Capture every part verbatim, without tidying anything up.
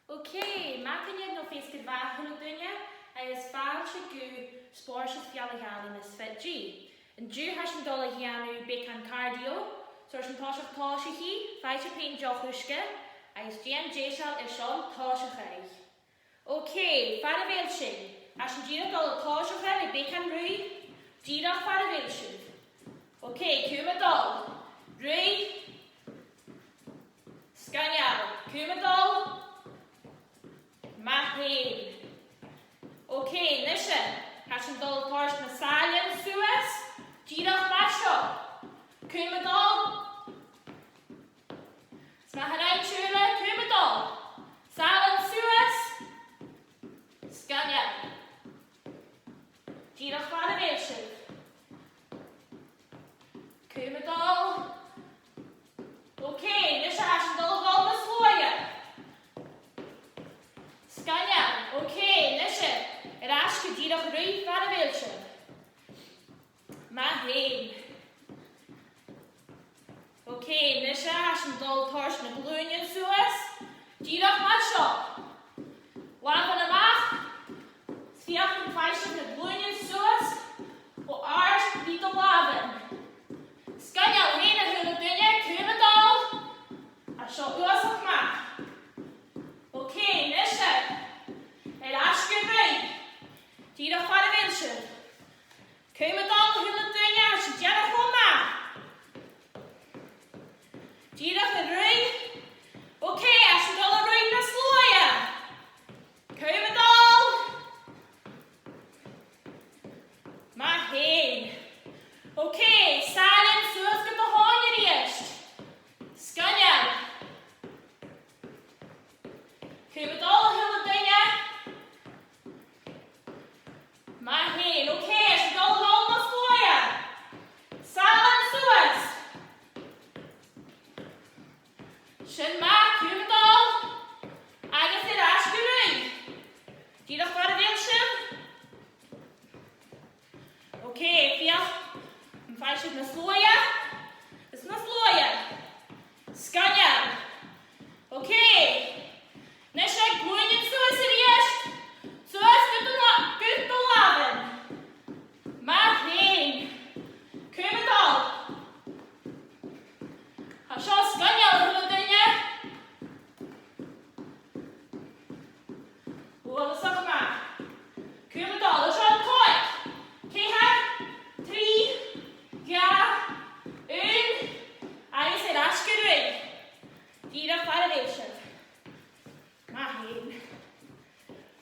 Ok, madainn mhath no feasgar mhath a h-uile duine, agus fàilte gu Spòrs is Fealla-dhà le Miss Fit G. An-diugh tha sinn a' dol a dhèanamh beagan cardio, so tha sinn a' tòiseachadh tòiseachaidh, faigh sibh pinn deoch uisge, agus dèan deiseil airson tòiseachadh. Ok, far a bheil sinn, tha sinn dìreach a' dol a thòiseachadh le beagan ruith, dìreach far a bheil sibh. Ok, cùm a' dol. Ruith. Sgoinneil. Cùm a' dol. Math fhèin. Ok, a-nise, tha sinn a' dol a thoirt na sàilean suas, dìreach mar seo. Cùm a' dol. Is math a rinn sibh e, cùm a' dol. Sàilean suas. Sgoinneil. Dìreach far a bheil sibh. Cùm a' dol. Ok, a-nise tha sinn a' dol a dhol nas luaithe. Sgoinneil. Ok, a-nise, air ais gu dìreach ruith far a bheil sibh. Math fhèin. Ok, a-nise tha sinn a' dol a thoirt na glùinean suas, dìreach mar seo. Làmhan a-mach, is feuch am faigh sibh na glùinean suas o àrd ri do làmhan. Sgoinneil fhèin, a h-uile duine, cùm a' dol. Tha seo uabhasach math. Ok, a-nise, air ais gu ruith. Dìreach far a bheil sibh. Cùm a' dol, a h-uile duine, tha sibh a' dèanamh cho math. Dìreach a' ruith. Ok, tha sinn a' dol a ruith nas luaithe. Cùm a' dol. Math fhèin. Ok, sàilean suas gu do thòin a-rithist. Sgoinneil. Cùm a' dol, a h-uile duine. Math fhèin. Ok, tha sinn a' dol a dhol nas luaithe. Sàilean suas. Sin math, cùm a' dol. Agus air ais gu ruith. Dìreach far a bheil sibh. Ok, feuch am faigh sibh nas luaithe. Is nas luaithe. Sgoinneil. Ok. A-nise, glùinean suas a-rithist. Suas gu do la-, gu do làmhan. Math fhèin. Cùm a' dol. Tha seo sgoinneil, a h-uile duine. Uabhasach math. Cùm a' dol. Airson còig, ceithir, trì, dhà, aon, agus air ais gu ruith. Dìreach far a bheil sibh. Math fhèin.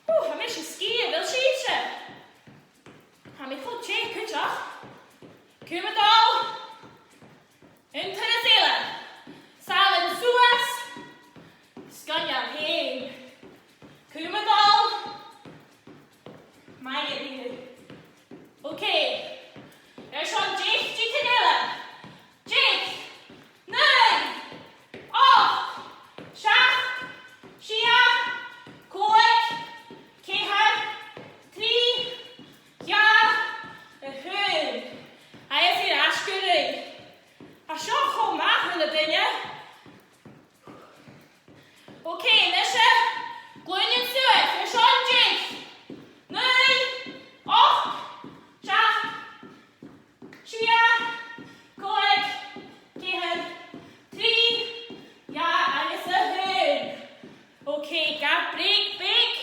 Ù, tha mise sgìth, a bheil sibhse? Tha mi cho teth cuideachd. Cùm a' dol. Aon turas eile. Sàilean suas. Sgoinneil fhèin. Cùm a' dol. Math dha-rìribh. Ok. Airson deich diogan eile. Deich. Naoi. Ochd. Seachd. Sia. Còig. Ceithir. Trì. Dhà. A h-aon. Agus air ais gu ruith. Tha seo cho math, a h-uile duine. Ok, a-nise, glùinean suas, airson deich. Naoi, ochd, seachd, sia, còig, ceithir, trì, dhà agus a h-aon. Ok, gabh break beag,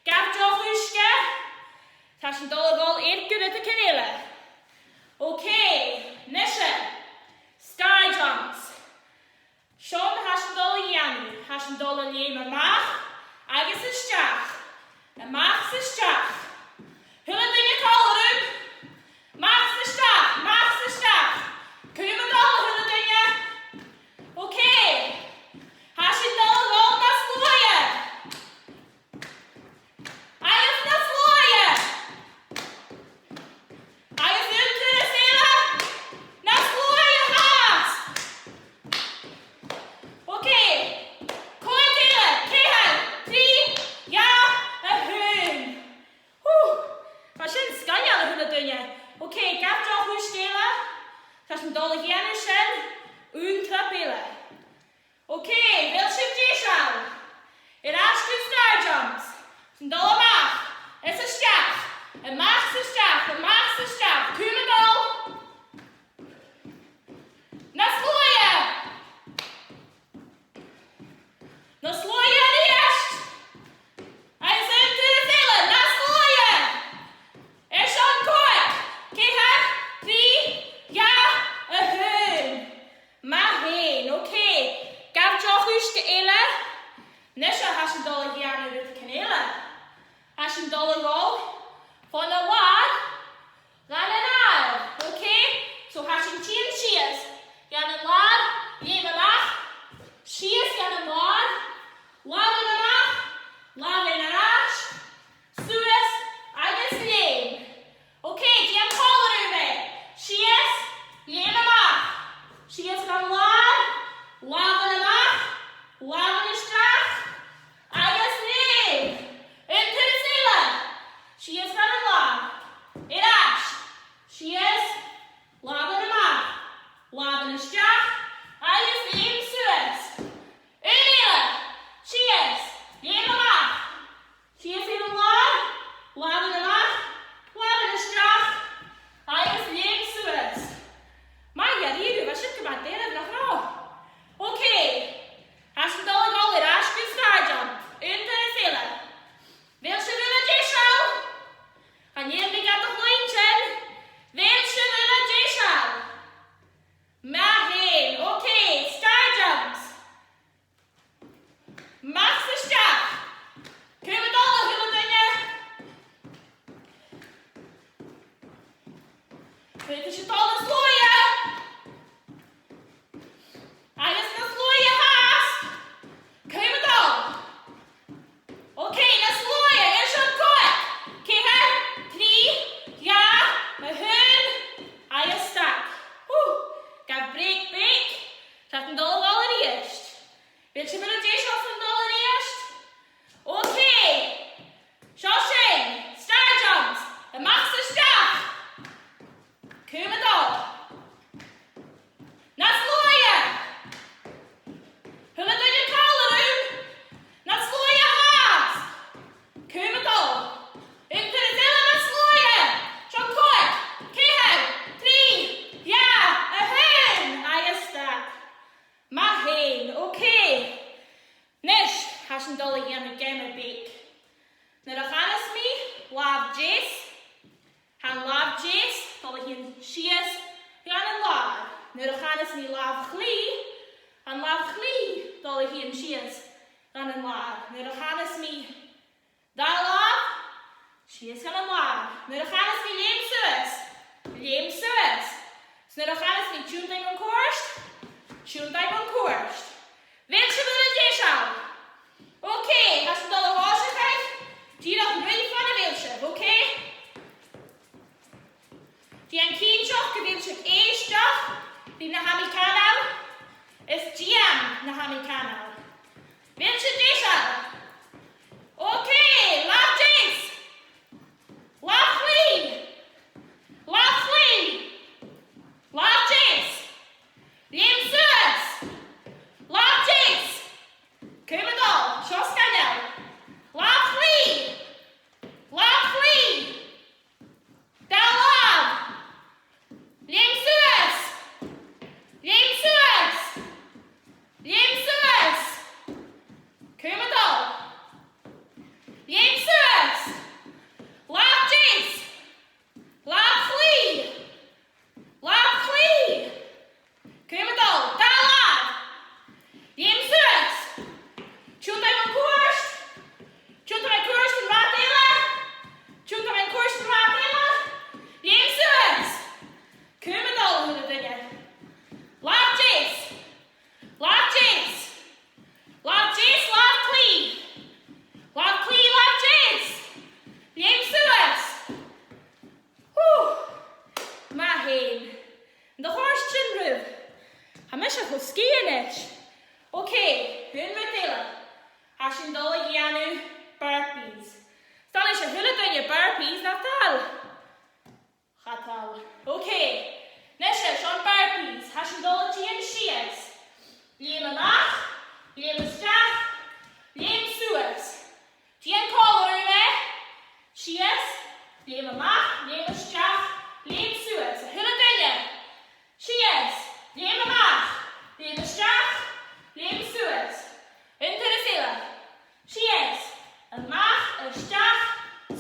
gabh deoch uisge. Tha sinn a' dol a dhol air goireadairean eile. Ok, a-nise, star jumps. Seo na tha sinn a' dol a dhèanamh, tha sinn a' dol a leum a-mach agus a-steach, a-mach 's a-steach. A h-uile duine còmhla rium. A-mach 's a-steach, a-mach 's a-steach. Cùm a' dol, a h-uile duine. Ok. Tha sinn a' dol a dhol nas luaithe. Agus nas luaithe. Agus aon turas eile. Nas luaithe fhathast. Ok. Còig eile. Ceithir, trì, dhà, a h-aon. Hù. Bha sin sgoinneil, a h-uile duine. Ok, gabh deoch uisge eile. Tha sinn a' dol a dhèanamh seo sinn a' dol a dhèanamh rudeigin eile. Tha sinn a' dol a dhol bhon an làr dhan an adhar. Okay? So tha sinn a' tighinn sìos dhan an làr, leum a-mach, sìos dhan an làr, làmhan a-mach, làmhan air ais, suas agus leum. Okay, dèan còmhla rium e. Sìos, leum a-mach. Sìos dhan làr, làmhan a-mach, làmhan a-steach, agus leum. Aon turas eile. Sìos dhan làr. Air ais. Sìos, làmhan a-mach, làmhan a-steach, agus leum suas. Aon uair eile. Sìos, leum a-mach. Sìos air an làr, làmhan a-mach, làmhan a-steach, agus leum suas. Math dha-rìribh, bha sin gu math doirbh, nach robh? Okay. Tha sinn a' dol a dhol air ais gu star jump. Aon turas eile. A bheil sibh uile deiseil? Chan eil mi gad chluinntinn. A bheil sibh uile deiseil? Math fhèin. Okay, star jumps. A-mach 's a-steach. Cùm a' dol, a h-uile duine. Faodaidh sibh a dhol nas luaithe. Agus nas luaithe fhathast. Cùm a' dol. Okay, nas luaithe, airson còig, ceithir, trì, dhà, a h-aon, agus stad. Whew, gabh break beag, 's iad a' dol a dhol a-rithist. A bheil sibh uile deiseil airson dol a-rithist? Okay. Seo sinn. Star jumps. A-mach 's a-steach. Cùm a' dol. Nas luaithe. A h-uile duine còmhla rium. Nas luaithe fhathast. Cùm a' dol. Aon turas eile nas luaithe. Seo còig, ceithir, trì, dhà, a h-aon, agus stad. Math fhèin, okay. A-nis, tha sinn a' dol a dhèanamh geama beag. Nuair a chanas mi làmh deas, tha an làmh deas a' dol a thighinn sìos dhan an làr. Nuair a chanas mi làmh chlì, tha an làmh chlì a' dol a thighinn sìos dhan an làr. Nuair a chanas mi dà làmh, sìos dhan an làr. Nuair a chanas mi leum suas, leum suas. 'S nuair a chanas mi tionndaidh mun cuairt, tionndaidh mun cuairt. A bheil sibh uile deiseil? Okay, tha sinn a' dol a thòiseachadh dìreach rud far a bheil sibh, okay? Dèan cinnteach gu bheil sibh èisteachd ri na tha mi a' cantainn, is dèan na tha mi a' cantainn. A bheil sibh deiseil? Okay, làmh deas. Làmh chlì. Làmh chlì. Làmh deas. Leum suas. Làmh deas. Cùm a' dol. Seo sgoinneil. Làmh chlì. Làmh chlì. Dà làmh. Leum suas. Leum suas. Leum suas. Cùm a' dol. Leum suas. Làmh deas. Làmh chlì. Làmh chlì. Cùm a' dol. Dà làmh. Leum suas. Tionndaidh mun cuairt. Tionndaidh mun cuairt an rathad eile. Tionndaidh mun cuairt an rathad eile. Leum suas. Cùm a' dol, a h-uile duine. Làmh deas. Làmh deas. Làmh deas, làmh chlì. Làmh chlì, làmh deas. Leum suas. Whew! Math fhèin. An do chòrd sin ribh? Tha mise cho sgìth a-nis. Okay, aon rud eile. Tha sinn a' dol a dhèanamh burpees. 'S toil leis a h-uile duine burpees, nach toil? Cha toil. Okay. A-nis, seo na burpees. Tha sinn a' dol a thighinn sìos. Leum a-mach, leum a-steach, leum suas. Dèan còmhla rium e. Sìos, leum a-mach, leum a-steach, leum suas. A h-uile duine. Sìos, leum a-mach, leum a-steach, leum suas. Aon turas eile. Sìos, a-mach, a-steach,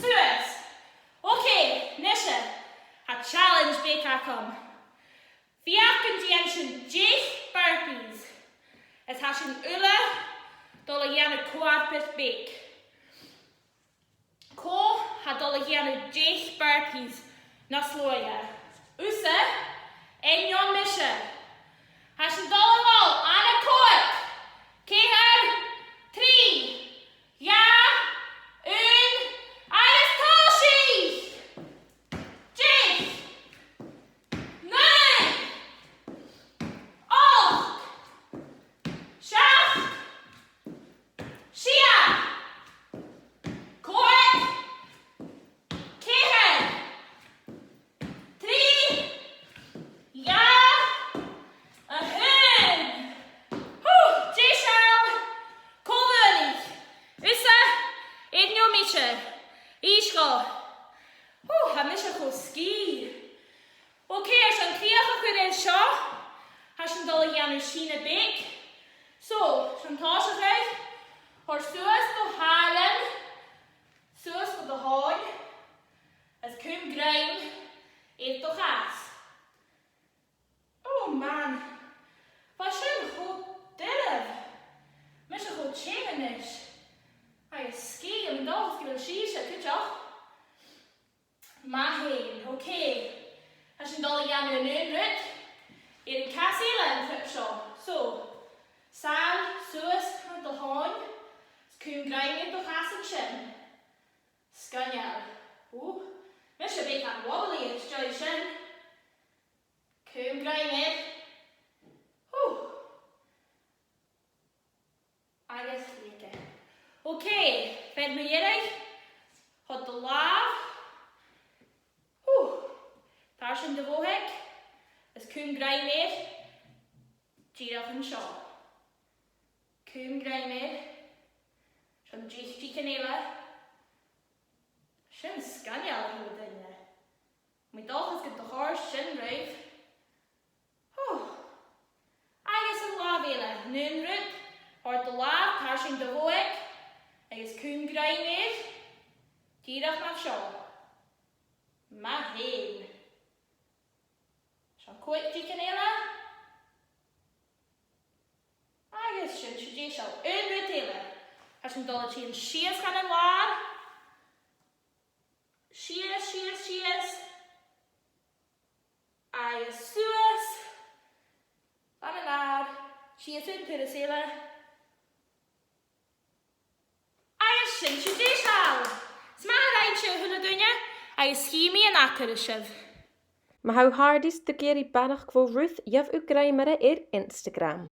suas. Okay, a-nis, tha challenge beag agam. Feuch an dèan sinn deich burpees. Is tha sinn uile a' Dol a dhèanamh co-fharpais bheag. Cò tha dol a dhèanamh deich burpees nas luaithe? Thusa, air neo mise? Tha sinn dol a dhol ann an còig, ceithir, trì, dhà, aon, agus tòisich! Deich, naoi, ochd, seachd, sia, còig, ceithir, trì, dhà, a h-aon. Hù, deiseil. Còmhla rinn. Thusa, air neo mise? Is go. Hù, tha mise cho sgìth. Ok, airson crìoch a chur air seo, tha sinn dol a dhèanamh sìneadh bheag. So, airson tòiseachadh, thoir suas do thàirn, suas gu do thòin, is cùm grèim air do chas. Oh man, bha sin cho doirbh. Mise cho teth a-nis. Agus sgìth, tha mi an dòchas gu bheil sibhse cuideachd. Math fhèin, ok. Tha sinn dol a dhèanamh an aon rud air an cas eile an trip seo. So, sàil suas gu do thòin, is cùm grèim air do chas an sin. Sgoinneil. Ù, mise beagan wobbly às dèidh sin. Cùm grèim air. Hù. Agus chrìoch e. Ok, fear mu dheireadh, thoir do làmh. Hù. Tarsainn do bhoghaig, is cùm grèim air. Dìreach an seo. Cùm grèim air. Sin deich diogan eile. Sin sgoinneil, a h-uile duine. Tha mi an dòchas gun do chòrd sin ribh. Hù. Agus an làmh eile, an aon rud, thoir do làmh, tarsainn do bhoghaig, agus cùm grèim air, dìreach mar seo. Math fhèin. Seo còig diogan eile. Agus sin sibh deiseil. Aon rud eile. Tha sinn dol a thighinn sìos chun an làr. Sìos, sìos, sìos. Agus suas. Chun an làr. Sìos aon turas eile. Agus sin sibh deiseil. 'S math a rinn sibh, a h-uile duine, agus chì mi an ath turas sibh. Ma tha thu ag iarraidh dùsgadh air a' bhealach bho Ruth, gheibh thu grèim oirre air Instagram.